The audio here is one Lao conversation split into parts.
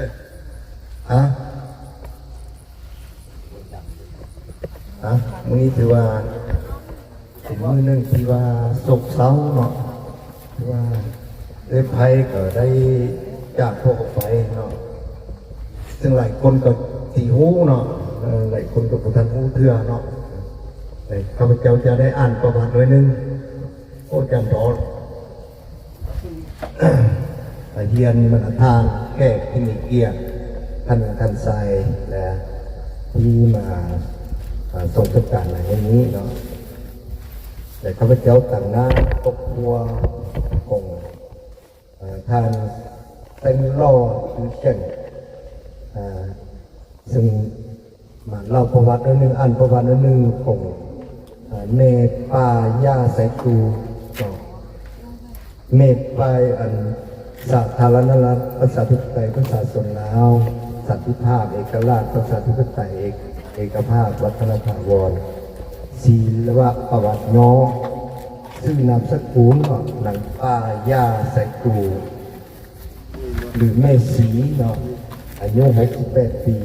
ຮະ ຮະ ມື້ນີ້ຖືວ່າເປັນມື້ໜຶ່ງທີ່ວ່າໂສກເສົ້າເນາະ ຄືວ່າເອື້ອຍໄພກໍໄດ້ຈາກພວກອອກໄປເນາະ ເຊິ່ງຫຼາຍຄົນກໍຊິຮູ້ເນາະ ເອີ ຫຼາຍຄົນກໍບໍ່ທັນຮູ້ເທື່ອເນາະ ເອີ ຂ້າພະເຈົ້າຈະໄດ້ອ່ານປະຫວັດໜ້ອຍໜຶ່ງ. ໂອ້ ຈັນທອນ ຮຽນບັນດາທ່ານແຂກທີ່ມີກຽດ ທ່ານ ທ່ານຊາຍ ແລະ ທີ່ມາ ອາ ສົ່ງປະສົບການໃນມື້ນີ້ເນາະ ແລະ ຂ້າພະເຈົ້າຕາງໜ້າຄອບຄົວຂອງ ອາ ທ່ານ ແຕງຫຼໍ່ ຊື່ເຊັ່ນ ອາ ເຊິ່ງມາເລົ່າປະຫວັດໜ້ອຍໜຶ່ງ ອ່ານປະຫວັດໜ້ອຍໜຶ່ງຂອງ ອາ ແມ່ປ້າ ຍ່າ ໄຊຕູ ເນາະ ແມ່ປ້າ ອັນ ສາທາລະນະລັດ ປະຊາທິປະໄຕ ປະຊາຊົນລາວ ສັນຕິພາບ ເອກະລາດ ປະຊາທິປະໄຕ ເອກ ເອກະພາບ ວັດທະນະຖາວອນ ຊີລະວະປະຫວັດຫຍໍ້ ຊື່ນາມສະກຸນ ເນາະ ນາງປ້າ ຍ່າ ໄຊຕູ ຫຼື ແມ່ສີເນາະ ອາຍຸຫົກສິບແປດປີ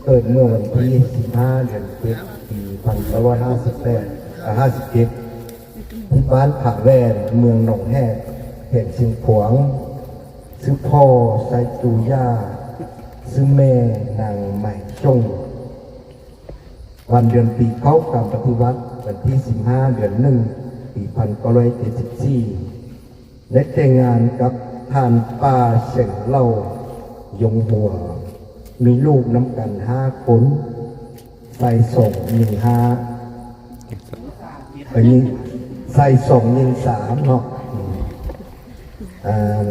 ເກີດເມື່ອວັນທີສິບຫ້າ ເດືອນເຈັດ ປີພັນເກົ້າຮ້ອຍຫ້າສິບແປດ ເອີ ຫ້າສິບເຈັດ ທີ່ບ້ານຜາແຫວນ ເມືອງໜອງແຮກ ແຂວງຊຽງຂວາງ ຊື່ພໍ່ ໄຊຕູ ຍ່າ ຊື່ແມ່ ນາງ ໄມຊົງ. ວັນເດືອນປີເຂົ້າການປະຕິວັດ ວັນທີສິບຫ້າ ເດືອນໜຶ່ງ ປີພັນເກົ້າຮ້ອຍເຈັດສິບສີ່ ໄດ້ແຕ່ງງານກັບທ່ານປ້າ ເສັງເຫຼົ່າ ຢົງຫົວ ມີລູກນຳກັນຫ້າຄົນ ຊາຍສອງ ຍິງຫ້າ ເອີ ຍິງ ຊາຍສອງ ຍິງສາມເນາະ ອາ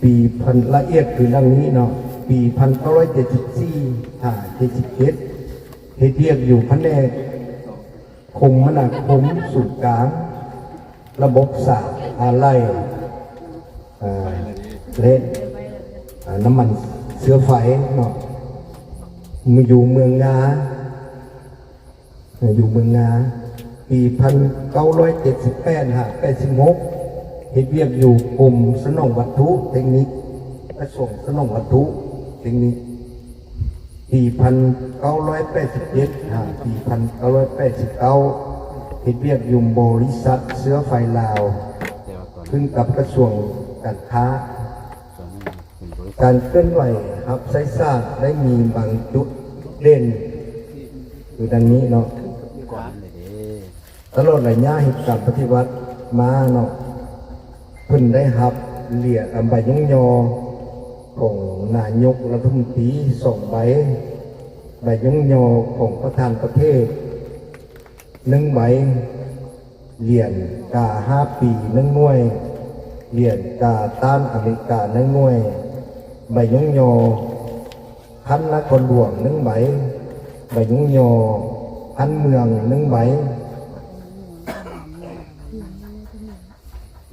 ປີພັນ ລະອຽດຄືດັ່ງນີ້ເນາະ ປີພັນເກົ້າຮ້ອຍເຈັດສິບສີ່ ຫາ ເຈັດສິບເຈັດ ເຮັດວຽກຢູ່ພະແນກຄົມມະນາຄົມສູນກາງ ລະບົບສາອາໄຫຼ່ ອາ ແລະ ອາ ນ້ຳມັນເຊື້ອໄຟເນາະ ຢູ່ເມືອງງາ ຢູ່ເມືອງງາ ປີພັນເກົ້າຮ້ອຍເຈັດສິບແປດ ຫາ ແປດສິບຫົກ ເຮັດວຽກຢູ່ກົມສະໜອງວັດຖຸເຕັກນິກ ກະຊວງສະໜອງວັດຖຸເຕັກນິກ ປີພັນເກົ້າຮ້ອຍແປດສິບເຈັດ ຫາ ປີພັນເກົ້າຮ້ອຍແປດສິບເກົ້າ ເຮັດວຽກຢູ່ບໍລິສັດເຊື້ອໄຟລາວ ຂຶ້ນກັບກະຊວງການຄ້າ. ການເຄື່ອນໄຫວຮັບໃຊ້ຊາດໄດ້ມີບາງຈຸດເດັ່ນຄືດັ່ງນີ້ເນາະ. ຕະຫຼອດໄລຍະເຮັດການປະຕິວັດມາເນາະ ເພິ່ນໄດ້ຮັບຫຼຽນ ອາ ໃບຍ້ອງຍໍຂອງນາຍົກລັດຖະມົນຕີສອງໃບ, ໃບຍ້ອງຍໍຂອງປະທານປະເທດໜຶ່ງໃບ, ຫຼຽນກາຫ້າປີໜຶ່ງໜ່ວຍ, ຫຼຽນກາຕ້ານອາເມລິກາໜຶ່ງໜ່ວຍ, ໃບຍ້ອງຍໍຂັ້ນນະຄອນຫຼວງໜຶ່ງໃບ, ໃບຍ້ອງຍໍຂັ້ນເມືອງໜຶ່ງໃບ.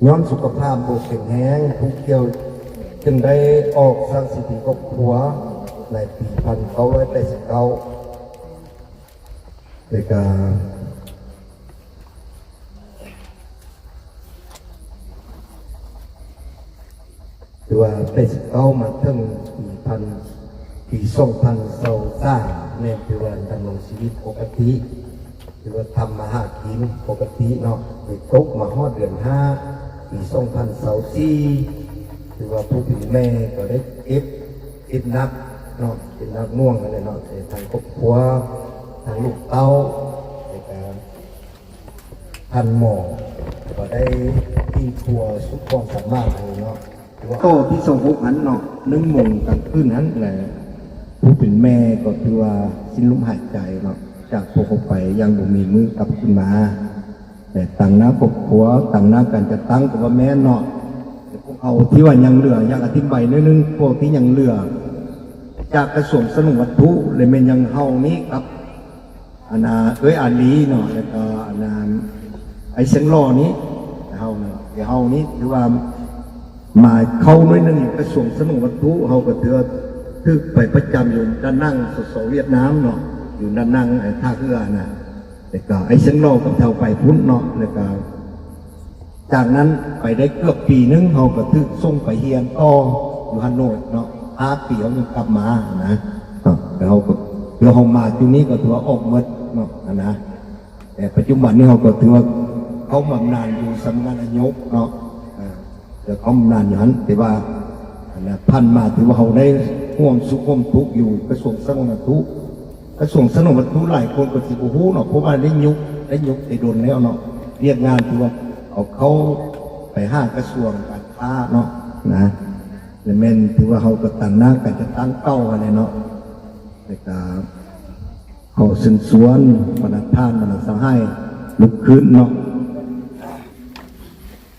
ຍ້ອນສຸຂະພາບບໍ່ແຂງແຮງ, ຜູ້ກ່ຽວຈຶ່ງໄດ້ອອກສັງສະຖິດຄອບຄົວໃນປີພັນເກົ້າຮ້ອຍແປດສິບເກົ້າ ແລ້ວກະ ຄືວ່າແປດສິບເກົ້າມາເຖິງປີພັນ ປີສອງພັນຊາວສາມ ແມ່ນຖືວ່າດຳລົງຊີວິດປົກກະຕິ, ຖືວ່າທຳມາຫາກິນປົກກະຕິເນາະ, ໄດ້ຕົກມາຮອດເດືອນຫ້າ ປີສອງພັນຊາວສີ່ ຖືວ່າຜູ້ເປັນແມ່ກໍໄດ້ເຈັບ ເຈັບໜັກເນາະ, ເຈັບໜັກໜ່ວງຫັ້ນແຫຼະເນາະ, ທັງຄອບຄົວ ທັງລູກເຕົ້າ ແລ້ວກະ ທ່ານໝໍກໍໄດ້ປິ່ນປົວສຸດຄວາມສາມາດຫັ້ນເນາະ. ຕໍ່ທີຊາວຫົກຫັ້ນເນາະ ໜຶ່ງໂມງກາງຄືນຫັ້ນແຫຼະ ຜູ້ເປັນແມ່ກໍຖືວ່າສິ້ນລົມຫາຍໃຈເນາະ ຈາກພວກເຮົາໄປຢ່າງບໍ່ມີມື້ກັບຄືນມາ. ແຕ່ຕັ້ງໜ້າຄອບຄົວ ຕັ້ງໜ້າການຈັດຕັ້ງກໍວ່າແມ່ນເນາະ ແຕ່ພວກເຮົາທີ່ວ່າຍັງເຫຼືອ ຢາກອະທິບາຍໜ້ອຍໜຶ່ງ ພວກທີ່ຍັງເຫຼືອຈາກກະຊວງສະໜວງວັດຖຸ ແລະແມ່ນຍັງເຮົານີ້ກັບ ອັນນ່າ ເອື້ອຍອາລີເນາະ ແລ້ວກໍ ອັນນ່າ ໄອ້ແສງຫຼໍ່ນີ້ ເຮົານະ ເຮົານີ້ຖືວ່າມາເຂົ້າໜ້ອຍໜຶ່ງ ກະຊວງສະໜວງວັດຖຸ ເຮົາກໍຖືວ່າຖືກໄປປະຈຳຢູ່ດ້ານໜັງ ສສ ຫວຽດນາມເນາະ ຢູ່ດ້ານໜັງ ເອີ ທ່າເຮືອນະ ແລ້ວກໍໄອ້ແສງຫຼໍ່ກັບເຖົ້າໄປພຸ້ນເນາະ ແລ້ວກໍ ຈາກນັ້ນໄປໄດ້ເກືອບປີໜຶ່ງ ເຮົາກໍຖືກສົ່ງໄປຮຽນຕໍ່ຢູ່ຮັນໂນຍເນາະ ຫ້າປີເຮົາຈຶ່ງກັບມານະ ເນາະ ແລ້ວເຮົາກໍ ແລ້ວເຮົາມາຈຸນີ້ກໍຖືວ່າອອກໝົດເນາະ ຫັ້ນນະ ແຕ່ປັດຈຸບັນນີ້ເຮົາກໍຖືວ່າເຂົ້າບຳນານຢູ່ສຳນັກງານນາຍົກເນາະ ເອີ ແລ້ວເຂົ້າບຳນານຢູ່ຫັ້ນ ແຕ່ວ່າ ອັນນະ ຜ່ານມາຖືວ່າເຮົາໄດ້ຮ່ວມສຸກຮ່ວມທຸກຢູ່ກະຊວງສາທາລະນະສຸກ ກະຊວງສາທາລະນະສຸກຫຼາຍຄົນກໍຊິບໍ່ຮູ້ເນາະ ເພາະວ່າໄດ້ຍຸບ ໄດ້ຍຸບແຕ່ດົນແລ້ວເນາະ ວຽກງານທີ່ວ່າເອົາເຂົ້າໄປຫາກະຊວງການຄ້າເນາະ ນະ ແລະແມ່ນຖືວ່າເຮົາກໍຕັ້ງໜ້າການຈັດຕັ້ງເກົ່າຫັ້ນແຫຼະເນາະ ແລ້ວກະຂໍເຊີນຊວນບັນດາທ່ານບັນດາສະຫາຍລຸກຂຶ້ນເນາະ.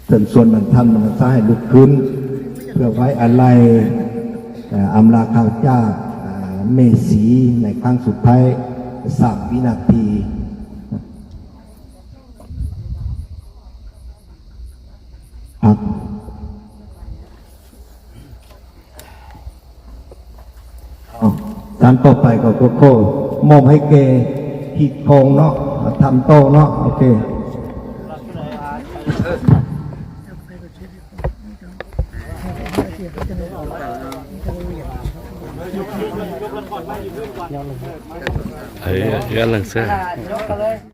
ເຊີນຊວນບັນດາທ່ານບັນດາສະຫາຍລຸກຂຶ້ນ ເພື່ອໄວ້ອາໄລ ເອີ ອຳລາຂ່າວຈາກ ເອີ ແມ່ສີໃນຄັ້ງສຸດທ້າຍ ສາມວິນາທີ ຄັບ. ເອົາ ທ່ານຕໍ່ໄປກໍ ກໍຂໍມອບໃຫ້ແກ່ຮີດຄອງເນາະ ທຳຕໍ່ເນາະ ໂອເຄ ເອີ ກຳລັງເຊີນ.